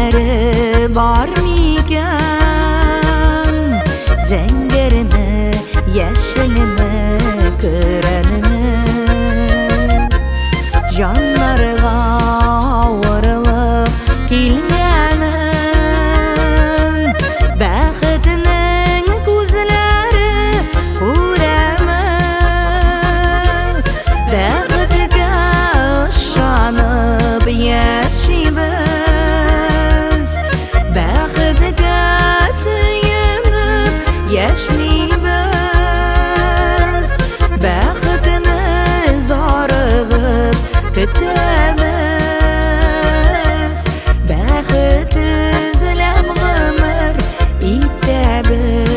Төсләре бар микән? Зәңгәрме, яшелме, көрәнме? Җаннарга авырлык килгәнен Бәхетнең күзләре күрәме? Бәхеткә ышанып яшибез, Бәхеткә сөенеп яшьлибез, Бәхетне зарыгып көтәбез, Бәхет эзләп гомер итәбез.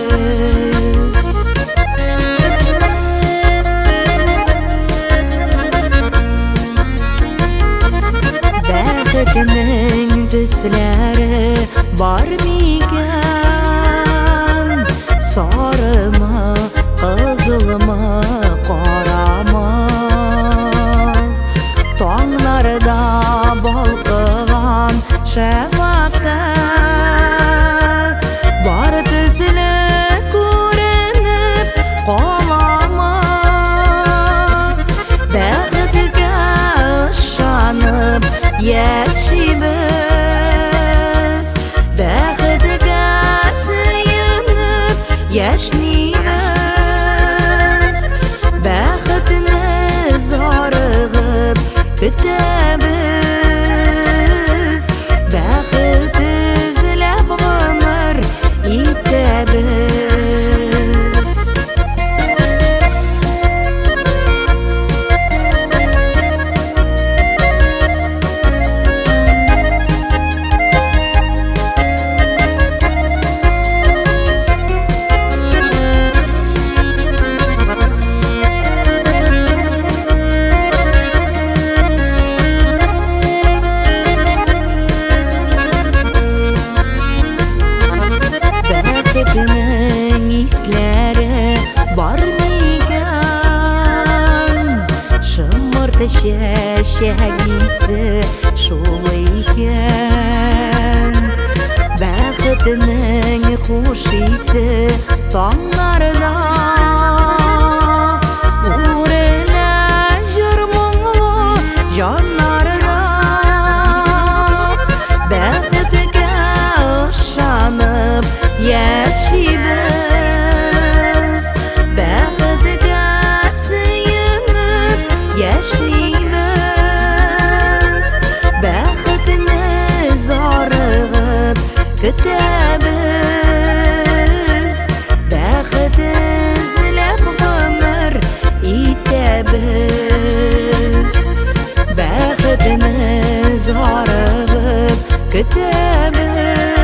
Бәхетнең төсләре бар микән? Сарымы, кызылмы, карамы? Таңнарда балкыган шәфәкътә бар төсле күренеп каламы? Бәхеткә ышанып яшибез, Бәхеткә сөенеп яшьлибез, Бәхетне зарыгып көтәбез, Бәхет эзләп гомер итәбез. Бәхетнең исләре бар микән? Шомырт чәчәк исе шул икән. Бәхетнең хуш исе таңнарда үрелә җыр моңлы җаннарда. Бәхеткә ышанып яшибез, Бәхеткә сөенеп яшьлибез, Бәхетне зарыгып көтәбез, Бәхет эзләп гомер итәбез, Бәхетне зарыгып көтәбез.